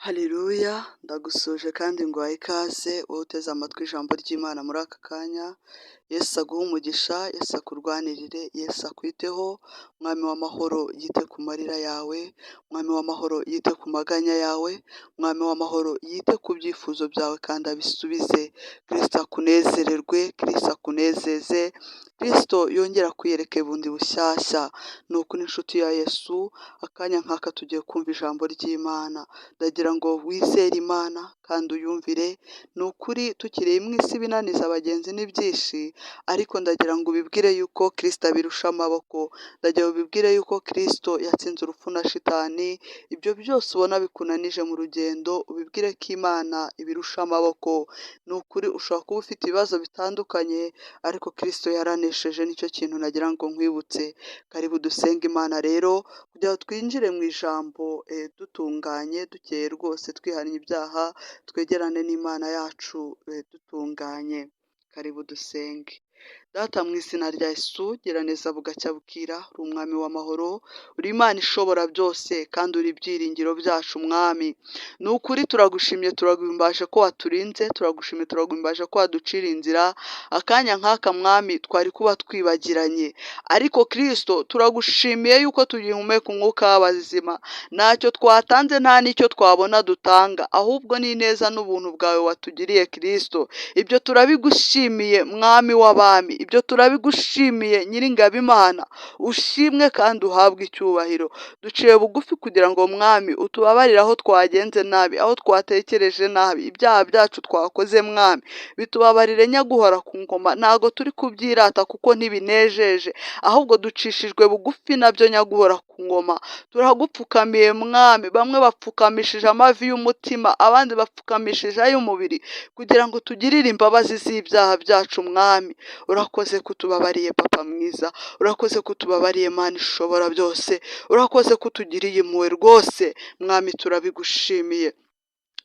Haleluya, ndagusuhuje kandi nguhaye ikaze wowe uteze amatwi ijambo ry'Imana muri aka kanya. Yesu aguhe umugisha, Yesu akurwanirire, Yesu akwiteho. Mwami w'amahoro yite ku marira yawe, Mwami w'amahoro yite ku maganya yawe, Mwami w'amahoro yite ku byifuzo byawe kandi abisubize. Kristo akunezererwe, Kristo akunezeze, Kristo yongere akwiyereke bundi bushyashya. Ni ukuri, inshuti ya Yesu, akanya nk'aka tugiye kumva ijambo ry'Imana. Ndagira ngo wizere Imana kandi uyumvire. Ni ukuri, tukiri mu isi ibinaniza abagenzi ni byinshi, ariko ndagira ngo ubibwire yuko Kristo abirusha amaboko. Ndagira ngo ubibwire yuko Kristo yatsinze urupfu na shitani. Ibyo byose ubona bikunanije mu rugendo, ubibwire ko Imana ibirusha amaboko. Ni ukuri, ushobora kuba ufite ibibazo bitandukanye, ariko Kristo yaranesheje. Nicyo kintu nagira ngo nkwibutse. Karibu dusenge Imana rero kugira ngo twinjire mu ijambo dutunganye, dukeye rwose, twihannye ibyaha, twegerane n'Imana yacu dutunganye. Karibu dusenge. Data, mu izina rya Yesu, gira neza bugacya bukira, uri Umwami w'amahoro, uri Imana ishobora byose kandi uri ibyiringiro byacu, Mwami. Ni ukuri, turagushimye, turaguhimbaje ko waturinze, turagushimye, turaguhimbaje ko waducira inzira. Akanya nk'aka, Mwami, twari kuba twibagiranye, ariko Kristo, turagushimiye yuko tugihumeka umwuka w'abazima. Ntacyo twatanze, nta n'icyo twabona dutanga, ahubwo ni ineza n'ubuntu bwawe watugiriye, Kristo. Ibyo turabigushimiye, Mwami w'abami, ibyo turabigushimiye, Nyiringabo Imana. Ushimwe kandi uhabwe icyubahiro. Duciye bugufi kugira ngo, Mwami, utubabarire aho twagenze nabi, aho twatekereje nabi, ibyaha byacu twakoze. Mwami, bitubabarire. Nyaguhora ku ngoma, ntago turi kubyirata kuko ntibinejeje, ahubwo ducishijwe bugufi nabyo. Nyaguhora ku ngoma, turagupfukamiye, Mwami. Bamwe bapfukamishije amavi y'umutima, abandi bapfukamishije ay'umubiri, kugira ngo tugirire imbabazi z'ibyaha byacu. Mwami, urakoze kutubabariye. Papa mwiza, urakoze kutubabariye. Mana ishobora byose, urakoze kutugiriye impuhwe rwose. Mwami, turabigushimiye.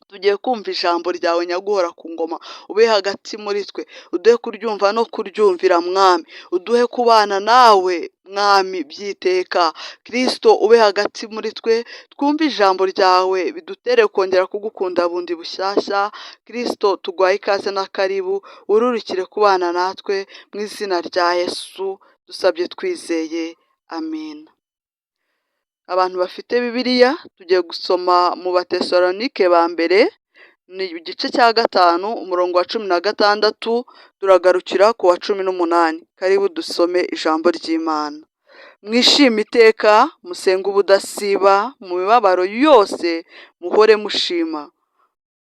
Tugiye kumva ijambo ryawe. Nyaguhora ku ngoma, ube hagati muri twe, uduhe kuryumva no kuryumvira. Mwami, uduhe kubana nawe, Mwami, byiteka. Kirisito, ube hagati muri twe, twumve ijambo ryawe, bidutere kongera kugukunda bundi bushyashya. Kirisito, tuguhaye ikaze na karibu, wururukire kubana natwe. Mu izina rya Yesu dusabye twizeye, amen. Abantu bafite Bibiliya, tugiye gusoma mu Batesalonike ba mbere, ni igice cya 5, umurongo wa 16, turagarukira ku wa 18. Karibu dusome ijambo ry'Imana. Mwishime iteka, musenge ubudasiba, mu mibabaro yose muhore mushima,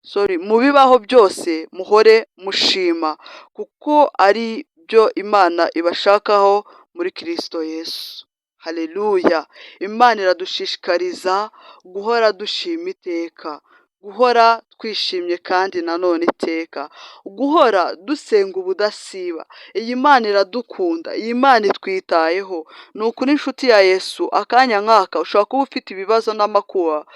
sorry, mu bibaho byose muhore mushima, kuko ari byo Imana ibashakaho muri Kristo Yesu. Haleluya! Imana iradushishikariza guhora dushima iteka, guhora twishimye kandi nanone iteka, guhora dusenga ubudasiba. Iyi Mana iradukunda, iyi Mana itwitayeho. Ni ukuri, inshuti ya Yesu, akanya nk'aka ushobora kuba ufite ibibazo n'amakuba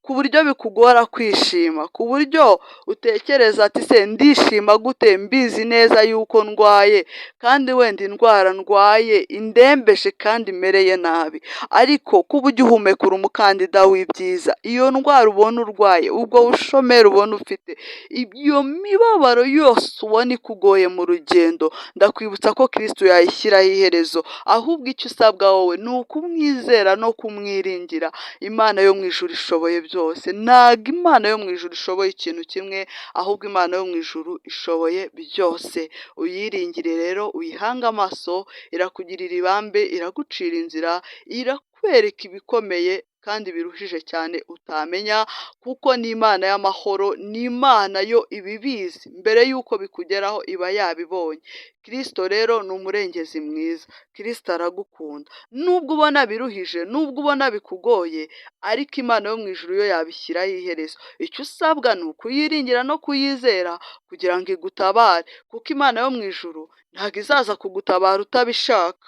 ku buryo bikugora kwishima, ku buryo utekereza ati: "Se ndishima gute mbizi neza yuko ndwaye, kandi wenda indwara ndwaye indembeje kandi imereye nabi?" Ariko kuba ugihumeka, uri umukandida w'ibyiza. Iyo ndwara ubona urwaye, ubwo bushomeri ubona ufite, iyo mibabaro yose ubona ikugoye mu rugendo, ndakwibutsa ko Kristo yayishyiraho iherezo. Ahubwo icyo usabwa wowe ni ukumwizera no kumwiringira. Imana yo mu ijuru ishoboye byose. Ntabwo Imana yo mu ijuru ishoboye ikintu kimwe, ahubwo Imana yo mu ijuru ishoboye byose. Uyiringire rero, uyihange amaso, irakugirira ibambe, iragucira inzira, irakwereka ibikomeye kandi biruhije cyane utamenya, kuko ni Imana y'amahoro, ni Imana yo ibibizi mbere y'uko bikugeraho, iba yabibonye. Kristo rero ni umurengezi mwiza. Kristo aragukunda. Nubwo ubona biruhije, nubwo ubona bikugoye, ariko Imana yo mu ijuru yo yabishyiraho iherezo. Icyo usabwa ni ukuyiringira no kuyizera kugira ngo igutabare, kuko Imana yo mu ijuru ntabwo izaza kugutabara utabishaka.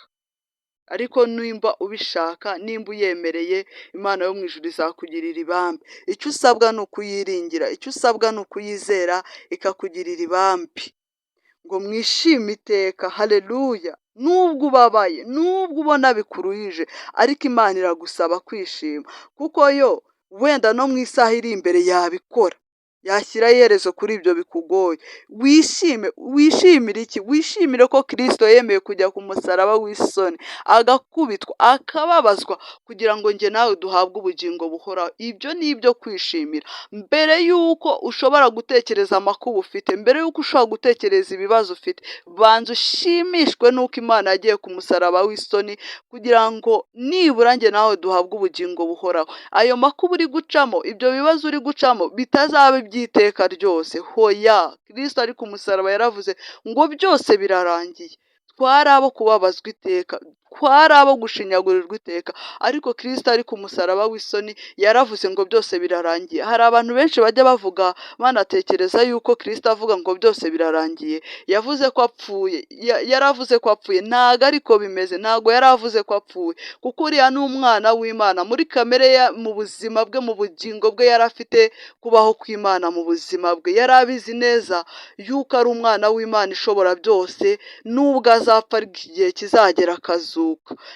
Ariko nimba ubishaka, nimba uyemereye, Imana yo mu ijuru izakugirira ibambe. Icyo usabwa ni ukuyiringira, icyo usabwa ni ukuyizera, ikakugirira ibambe. Ngo mwishime iteka, haleluya! Nubwo ubabaye, nubwo ubona bikuruhije, ariko Imana iragusaba kwishima, kuko yo Wenda no mu isaha iri imbere yabikora, yashyiraho iherezo kuri ibyo bikugoye. Wishime, wishimire iki? Wishimire ko Kirisito yemeye kujya ku musaraba w'isoni, agakubitwa, akababazwa, kugira ngo njye nawe duhabwe ubugingo buhoraho. Ibyo ni ibyo kwishimira. Mbere y'uko ushobora gutekereza amakuba ufite, mbere y'uko ushobora gutekereza ibibazo ufite, banza ushimishwe n'uko Imana yagiye ku musaraba w'isoni, kugira ngo nibura njye nawe duhabwe ubugingo buhoraho. Ayo makuba uri gucamo, ibyo bibazo uri gucamo, bitazaba iby'iteka ryose. Hoya, Kirisito ari ku musaraba yaravuze ngo byose birarangiye. Twari abo kubabazwa iteka, twari abo gushinyagurirwa iteka, ariko Kirisito ari ku musaraba w'isoni yaravuze ngo byose birarangiye. Hari abantu benshi bajya bavuga banatekereza yuko Kirisito avuga ngo byose birarangiye, yavuze ko apfuye, yaravuze ko apfuye, ntago ariko bimeze, ntago yari avuze ko apfuye, kuko uriya ni umwana w'Imana, muri kamere ye, mu buzima bwe, mu bugingo bwe yari afite kubaho kw'Imana mu buzima bwe, yari abizi neza yuko ari umwana w'Imana ishobora byose, nubwo azapfa ariko igihe kizagera akazuka.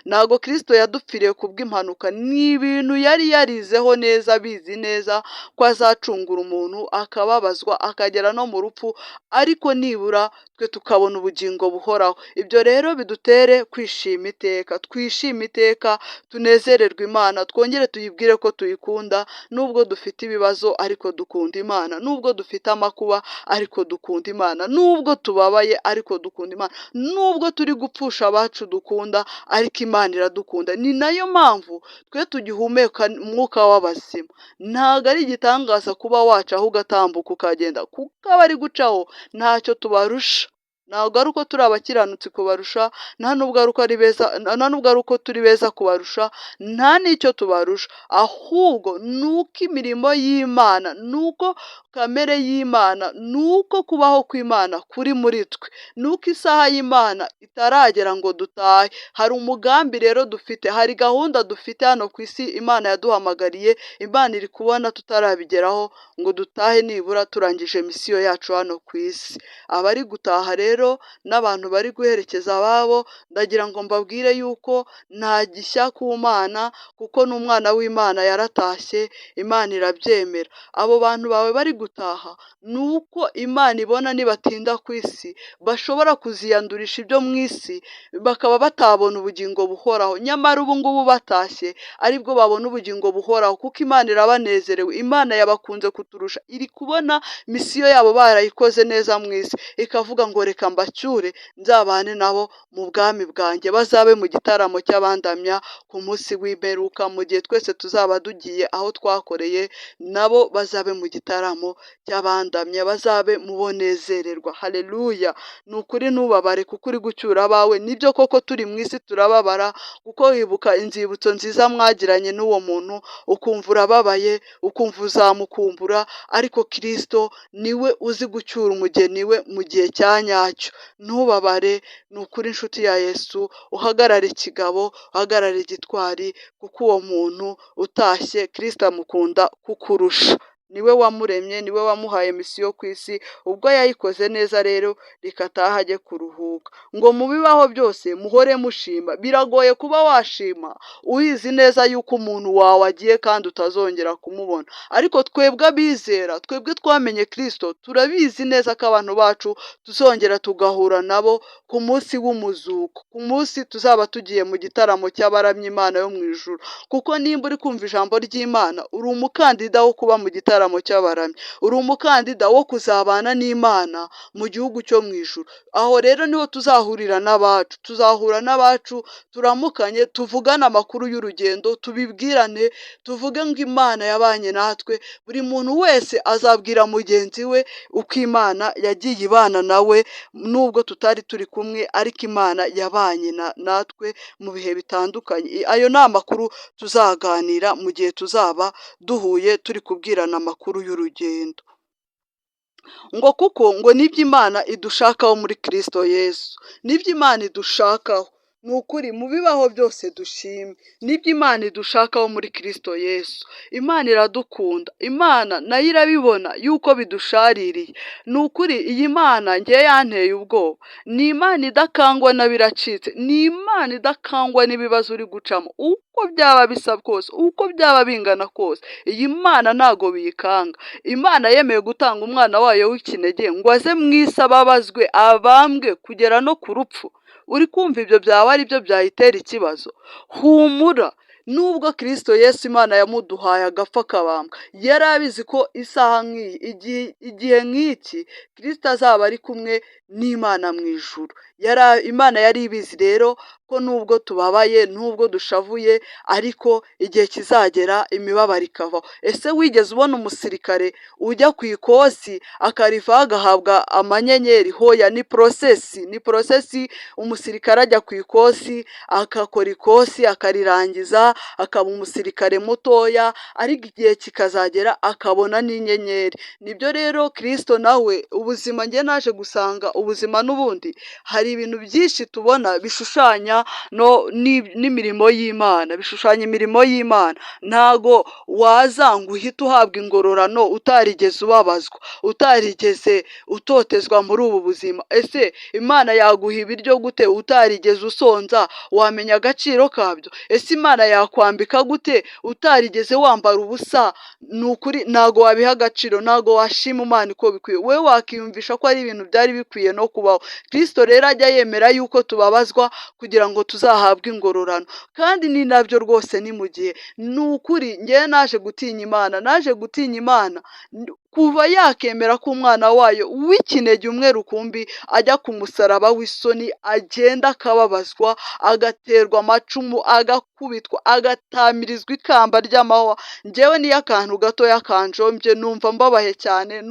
Ntago Kirisito yadupfiriye kubw'impanuka, ni ibintu yari yarizeho neza, abizi neza ko azacungura umuntu akababazwa akagera no mu rupfu, ariko nibura twe tukabona ubugingo buhoraho. Ibyo rero bidutere kwishima iteka, twishime iteka, tunezererwe Imana, twongere tuyibwire ko tuyikunda, nubwo dufite ibibazo ariko dukunda Imana, nubwo dufite amakuba ariko dukunda Imana, nubwo tubabaye ariko dukunda Imana, nubwo turi gupfusha abacu dukunda ariko Imana iradukunda. Ni nayo mpamvu twe tugihumeka umwuka w'abazima. Ntabwo ari igitangaza kuba wacaho ugatambuka ukagenda, kuko abari gucaho ntacyo tubarusha. Ntabwo ari uko turi abakiranutsi kubarusha, nta nubwo ari uko ari beza, nta nubwo ari uko turi beza kubarusha, nta n'icyo tubarusha, ahubwo ni uko imirimo y'Imana, ni uko kamere y'Imana, ni uko kubaho kw'Imana kuri muri twe, ni uko isaha y'Imana itaragera ngo dutahe. Hari umugambi rero dufite, hari gahunda dufite hano ku isi Imana yaduhamagariye, Imana iri kubona tutarabigeraho ngo dutahe nibura turangije misiyo yacu hano ku isi. Abari gutaha rero n'abantu bari guherekeza ababo, ndagira ngo mbabwire yuko nta gishya ku Mana, kuko n'umwana w'Imana yaratashye, Imana irabyemera. Abo bantu bawe bari gutaha, ni uko Imana ibona nibatinda ku isi, bashobora kuziyandurisha ibyo mu isi, bakaba batabona ubugingo buhoraho. Nyamara ubu ngubu batashye, aribwo babona ubugingo buhoraho, kuko Imana irabanezerewe, Imana yabakunze kuturusha, iri kubona misiyo yabo barayikoze neza mu isi, ikavuga ngo reka mbacyure nzabane nabo mu bwami bwanjye, bazabe mu gitaramo cy'abandamya ku munsi w'imperuka, mu gihe twese tuzaba tugiye aho twakoreye, nabo bazabe mu gitaramo cy'abandamya, bazabe mu bo nezererwa. Haleluya! Ni ukuri ntubabare kuko uri gucyura abawe, nibyo koko turi mu isi turababara, kuko wibuka inzibutso nziza mwagiranye n'uwo muntu, ukumva urababaye, ukumva uzamukumbura, ariko Kirisito niwe uzi gucyura umugeni we mu gihe cya nyacyo. Ntubabare, ni ukuri inshuti ya Yesu, uhagarare kigabo, uhagarare gitwari, kuko uwo muntu utashye Kirisito amukunda kukurusha. Niwe wamuremye, niwe wamuhaye misiyo ku isi, ubwo yayikoze neza rero reka atahe ajye kuruhuka. Ngo mu bibaho byose muhore mushima. Biragoye kuba washima ubizi neza yuko umuntu wawe agiye kandi utazongera kumubona, ariko twebwe abizera, twebwe twamenye Kirisito, turabizi neza ko abantu bacu tuzongera tugahura nabo ku munsi w'umuzuko, ku munsi tuzaba tugiye mu gitaramo cy'abaramya Imana yo mu ijuru. Kuko nimba uri kumva ijambo ry'Imana, uri umukandida wo kuba mu gitaramo cy'abaramyi, uri umukandida wo kuzabana n'Imana mu gihugu cyo mu ijuru. Aho rero niho tuzahurira n'abacu, tuzahura n'abacu turamukanye, tuvugane amakuru y'urugendo, tubibwirane, tuvuge ngo Imana yabanye natwe, buri muntu wese azabwira mugenzi we uko Imana yagiye ibana nawe, nubwo tutari turi kumwe ariko Imana yabanye natwe mu bihe bitandukanye. Ayo ni amakuru tuzaganira mu gihe tuzaba duhuye turi kubwirana amakuru y'urugendo. Ngo kuko ngo nibyo Imana idushakaho muri Kristo Yesu, nibyo Imana idushakaho. Ni ukuri mu bibaho byose dushime, nibyo Imana idushakaho muri Kristo Yesu. Imana iradukunda, Imana nayo irabibona yuko bidushaririye. Ni ukuri iyi Mana njye yanteye ubwoba, ni Imana idakangwa na biracitse, ni Imana idakangwa n'ibibazo uri gucamo, uko byaba bisa kose, uko byaba bingana kose, iyi Mana ntago biyikanga. Imana yemeye gutanga umwana wayo w'ikinege ngo aze mu isi ababazwe, abambwe kugera no ku rupfu. Uri kumva ibyo byaba ari byo byayitera ikibazo? Humura, nubwo Kristo Yesu Imana yamuduhaye agapfa akabambwa, yari abizi ko isaha nk'iyi, igihe nk'iki, Kristo azaba ari kumwe n'Imana mu ijuru. Imana yari ibizi rero ko nubwo tubabaye, nubwo dushavuye, ariko igihe kizagera imibabaro ikavaho. Ese wigeze ubona umusirikare ujya ku ikosi akarivaho agahabwa amanyenyeri? Hoya, ni process, ni process. Umusirikare ajya ku ikosi, agakora ikosi akarirangiza, akaba umusirikare mutoya, ariko igihe kikazagera akabona n'inyenyeri. Nibyo rero Kristo nawe, ubuzima njye naje gusanga ubuzima n'ubundi hari ibintu byinshi tubona bishushanya n'imirimo y'Imana, bishushanya imirimo y'Imana. Ntago waza ngo uhite uhabwa ingororano utarigeze ubabazwa, utarigeze utotezwa muri ubu buzima. Ese Imana yaguha ibiryo gute utarigeze usonza, wamenya agaciro kabyo? Ese Imana yakwambika gute utarigeze wambara ubusa? Ni ukuri ntago wabiha agaciro, ntago washima Imana uko bikwiye. Wowe wakiyumvisha ko ari ibintu byari bikwiye no kubaho. Kristo rero ajya yemera yuko tubabazwa kugira ngo tuzahabwe ingororano, kandi ni nabyo rwose. Ni mu gihe, ni ukuri njyewe naje gutinya Imana, naje gutinya Imana kuva yakemera ko umwana wayo w'ikinege umwe rukumbi ajya ku musaraba w'isoni, agenda akababazwa, agaterwa amacumu, agakubitwa, agatamirizwa ikamba ry'amahwa. Njyewe niyo akantu gatoya kanjombye numva mbabaye cyane,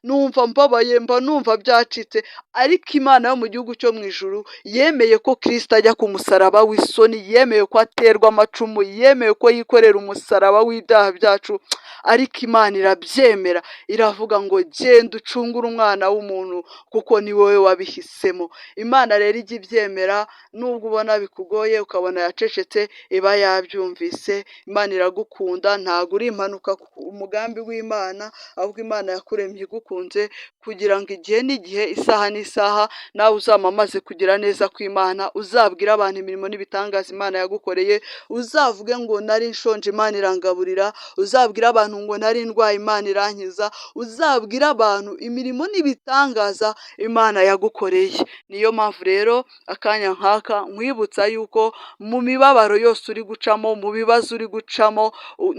numva mbabaye, mba numva byacitse. Ariko Imana yo mu gihugu cyo mu ijuru yemeye ko Kristo ajya ku musaraba w'isoni, yemeye ko aterwa amacumu, yemeye ko yikorera umusaraba w'ibyaha byacu, ariko Imana irabyemera, iravuga ngo genda ucungure umwana w'umuntu kuko ni wowe wabihisemo. Imana rero ijya ibyemera nubwo ubona bikugoye, ukabona yacecetse, iba yabyumvise. Imana iragukunda, ntabwo uri impanuka umugambi w'Imana, ahubwo Imana yakuremye igukunze kugira ngo igihe n'igihe, isaha n'isaha, nawe uzamamaze kugira neza kw'Imana, uzabwire abantu imirimo n'ibitangaza Imana yagukoreye, uzavuge ngo nari nshonje Imana irangaburira, uzabwire abantu ngo nari ndwaye Imana irankiza, uzabwire abantu imirimo n'ibitangaza Imana yagukoreye. Niyo mpamvu rero akanya nk'aka nkwibutsa yuko mu mibabaro yose uri gucamo, mu bibazo uri gucamo,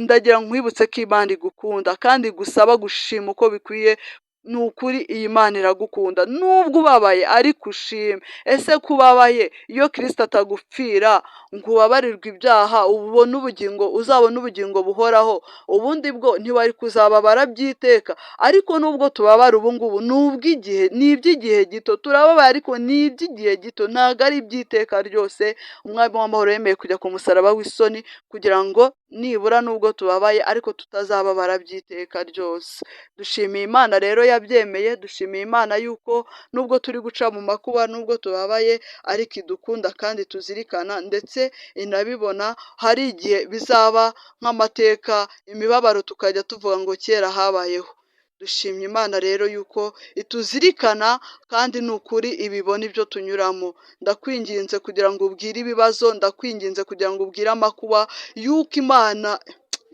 ndagira nkwibutse ko Imana igukunda kandi igusaba gushima uko bikwiye. Ni ukuri iyi Mana iragukunda, nubwo ubabaye ariko ushime. Ese ko ubabaye, iyo Kristo atagupfira ngo ubabarirwe ibyaha, ubone ubugingo, uzabone ubugingo buhoraho, ubundi bwo ntiwari kuzababara by'iteka? Ariko nubwo tubabara ubu ngubu ni ubw'igihe, ni iby'igihe gito. Turababaye ariko ni iby'igihe gito, ntabwo ari iby'iteka ryose. Umwami w'amahoro yemeye kujya ku musaraba w'isoni kugira ngo nibura nubwo tubabaye ariko tutazababara by'iteka ryose. Dushimiye Imana rero yabyemeye, dushimiye Imana yuko nubwo turi guca mu makuba, nubwo tubabaye, ariko idukunda kandi tuzirikana ndetse inabibona. Hari igihe bizaba nk'amateka, imibabaro tukajya tuvuga ngo kera habayeho. Dushimye Imana rero yuko ituzirikana kandi ni ukuri ibibona ibyo tunyuramo. Ndakwinginze kugira ngo ubwire ibibazo, ndakwinginze kugira ngo ubwire amakuba yuko Imana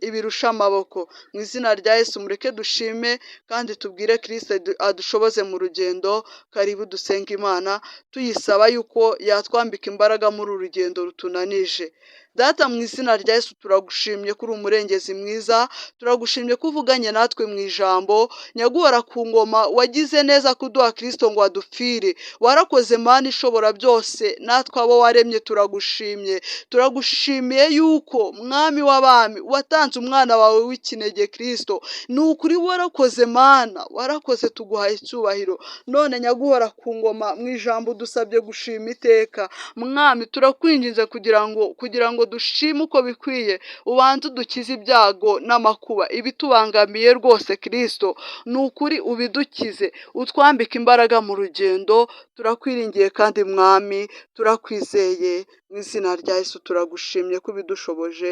ibirusha amaboko. Mu izina rya Yesu mureke dushime kandi tubwire Kristo adushoboze mu rugendo. Karibu dusenge Imana tuyisaba yuko yatwambika imbaraga muri uru rugendo rutunanije. Data, mu izina rya Yesu turagushimye ko uri umurengezi mwiza, turagushimye ko uvuganye natwe mu ijambo. Nyaguhora ku ngoma, wagize neza kuduha Kristo ngo adupfire. Warakoze Mana ishobora byose, natwe abo waremye turagushimye. Turagushimiye yuko Mwami w'abami watanze umwana wawe w'ikinege Kristo. Ni ukuri warakoze Mana, warakoze, tuguhaye icyubahiro. None nyaguhora ku ngoma, mu ijambo dusabye gushima iteka. Mwami, turakwinginze kugira ngo dushime uko bikwiye, ubanze udukize ibyago n'amakuba, ibitubangamiye rwose Kristo, ni ukuri ubidukize, utwambike imbaraga mu rugendo, turakwiringiye kandi Mwami, turakwizeye, mu izina rya Yesu turagushimye ko ubidushoboje,